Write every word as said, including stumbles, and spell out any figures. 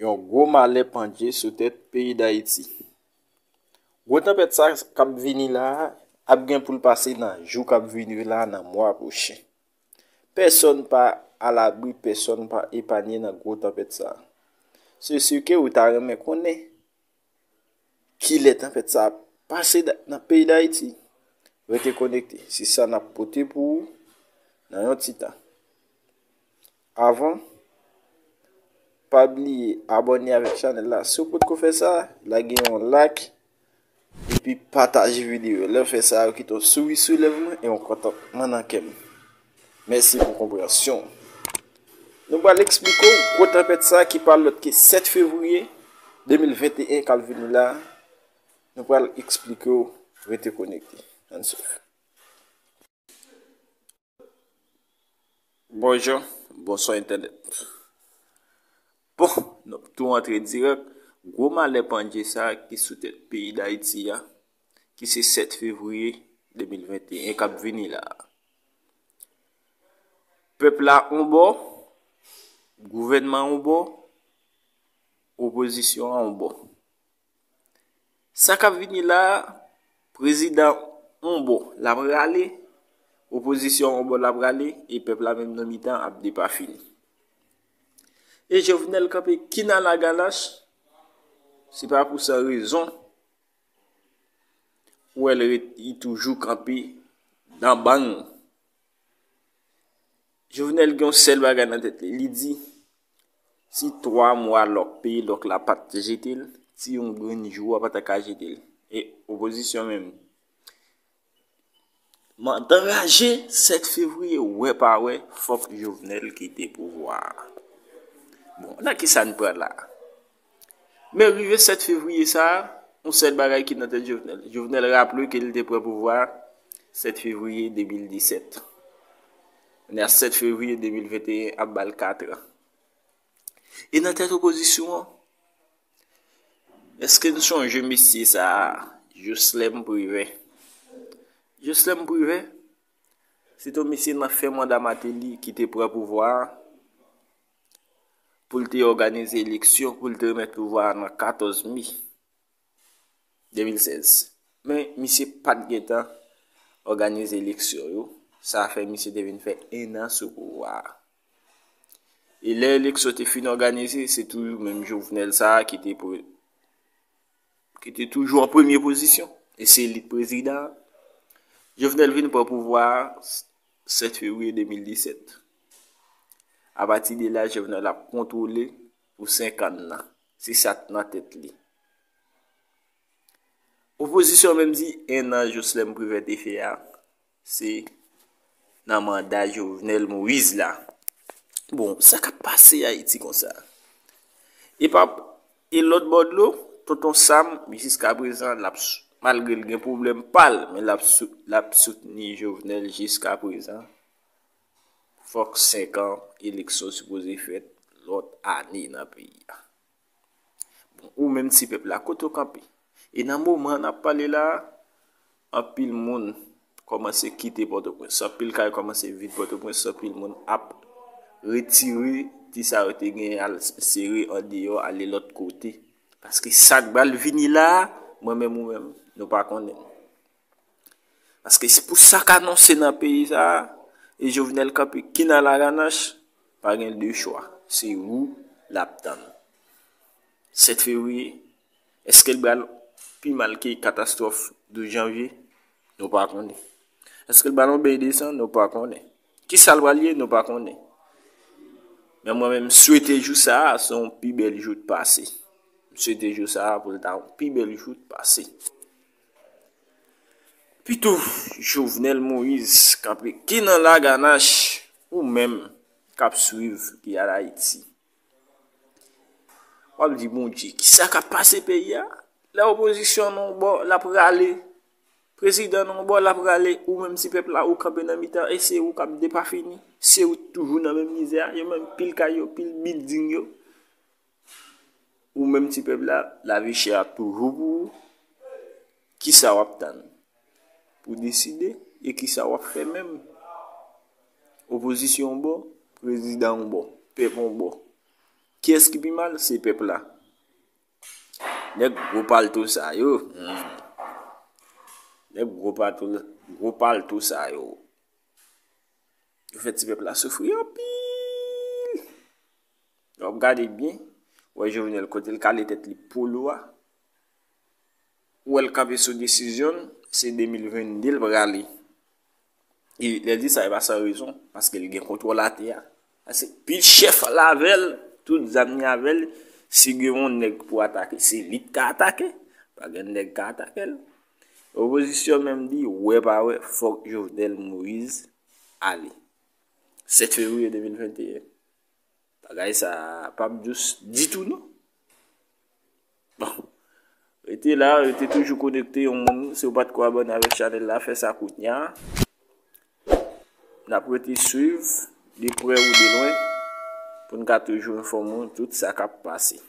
Yon gwo malè pandye sou tèt peyi Dayiti. Gwo tanpèt sa k ap vini la a ap gen pou l pase nan jou k ap vini yo la a, nan mwa pwochen. Pèsòn pa alabri, pèsòn pa epanye nan gwo tanpèt sa a. Se si ke ou ta renmen konnen kilè tanpèt sa a ap pase nan peyi Dayiti. Rete konekte, se sa n ap pote pou ou nan yon ti tan. Avan, pa bliye abòne avèk chanèl la si w potko fè sa, lage yon like, epi pataje videyo. Lè w fè sa, ou kite yon souri sou lèv mwen e yon kontantman nan kè m. Mèsi pou konpreyansyon w. Nou pral eksplike w gwo tanpèt sa ki pa lòt ke sèt fevriye de mil venteyen k ap vini la. Nou pral eksplike w, rete konekte. Ann swiv. Bonjou, bonswa entènèt. Bon, nou tou antre dirèk. Gwo malè pandye sa a ki sou tèt peyi Dayiti a, ki se sèt fevriye de mil venteyen k ap vini la a. Pèp la on bò, gouvènman on bò, opozisyon an on bò. Sa k ap vini la a, prezidan on bò l ap rale, opozisyon on bò l ap rale, e pèp la menm nan mitan ap depafini. E Jovenel kanpe kin a laganach, se pa pou san rezon, ou wè l ret, li toujou kanpe dan bang. Jovenel gen yon sèl bagay nan tèt li. Li di, si twa mwa lòk, peyi lòk la pa t jete l, ti yon grenn jou a pa ta ka jete l. E opozisyon menm, m anraje, sèt fevriye, wè pa wè, fòk Jovenel kite pouvwa a. Bon, nan kisa n pran la a? Men rive sèt fevriye sa a, yon sèl bagay ki nan tèt Jovenel. Jovenel raple ke li te pran pouvwa a sèt fevriye de mil disèt. Kounye a sèt fevriye de mil venteyen ap ba l katran. E nan tèt opozisyon an, èske n sonje mesye sa a, Joslèm Privè? Joslèm Privè, se te yon mesye nan fen manda Mateli ki te pran pouvwa a pou l te òganize eleksyon, pou l te remèt pouvwa a nan katòz me de mil sèz. Men, misye pa t gentan òganize eleksyon yo. Sa fè misye te vin fè en an sou pouvwa a. E lè eleksyon te fin òganize, se toujou menm Jovenel sa a ki te pre-, ki te toujou an premye pozisyon. E se li k prezidan an. Jovenel vin pran pouvwa a sèt fevriye de mil disèt. Apati de la, Jovenel ap kontwole pou senk an nan. Se sa k nan tèt li. Opozisyon menm di en an Joslèm Privè te fè a, se nan manda Jovenel Moïse la. Bon, sa k ap pase Ayiti konsa? E pa, e lòt bò dlo, Tonton Sam, jiska prezan, l ap s-, malgre l gen pwoblèm pa l, men l ap sou-, l ap soutni Jovenel jiska prezan. Fòk senk an, eleksyon sipoze fèt lòt ane nan peyi a. Bon, ou menm ti pèp la, kote w kanpe? E nan moman n ap pale la a, anpil moun kòmanse kite Pòtoprens. Anpil kay kòmanse vid Pòtoprens, anpil moun ap retire ti sa yo te genyen, al sere andeyò, ale lòt kote. Paske sa k pral vini la a, mwen menm ou menm, nou pa konnen. Paske se pou sa k anonse nan peyi sa a, e Jovenel kanpe kin a laganach, pa gen de chwa. Se ou l ap tann. Sèt fevriye, èske l pral pi mal ke katastwòf douz janvye? Nou pa konnen. Èske l pral yon bèy desann? Nou pa konnen. Kisa l pral ye? Nou pa konnen. Men mwen menm, m swete jou sa a se yon pi bèl jou t pase. M swete jou sa a pou l ta yon pi bèl jou t pase. Pitou, Jovenel Moïse kanpe kin a laganach, ou menm k ap swiv Giyàn Ayiti. W ap di, Bondye, kisa k ap pase peyi a? Lè opozisyon nan yon bò, l ap rale. Prezidan nan yon bò, l ap rale. Ou menm ti pèp la, ou kanpe nan mitan, e se ou k ap depafini. Se ou k toujou nan menm mizè a. Yo menm pil kay yo, pil bilding yo. Ou menm ti pèp la, lavi chè a toujou pou ou. Kisa w ap tann pou deside e kisa w ap fè menm? Opozisyon yon bò, prezidan yon bò, pèp yon bò. Kiyès ki pi mal? Se pèp la. Nèg gwo palto sa yo. Hmm. Nèg gwo palto, gwo palto sa yo. Yo fè ti pèp la soufri anpil. W ap gade byen, w wè Jovenel kote l kale tèt li polo a. W wè l kanpe sou desizyon l, se de mil venn de l prale. E lè l di sa, e pa san rezon, paske l gen kontwòl atè a. Paske pil chèf la avè l, tout zam li avè l, si gen yon nèg pou atake, se li k ka atake, pa gen nèg ka atake l. Opozisyon menm di, wè pa wè, fòk Jovenel Moïse ale. Sèt fevriye de mil venteyen. Bagay sa p ap dous ditou non. Bon. Rete la, rete toujou konekte yon moun. Si w pa t ko abòne avèk chanèl la, fè sa kounye a. N ap rete swiv de prè ou de lwen pou n ka toujou enfòme w tout sa k ap pase.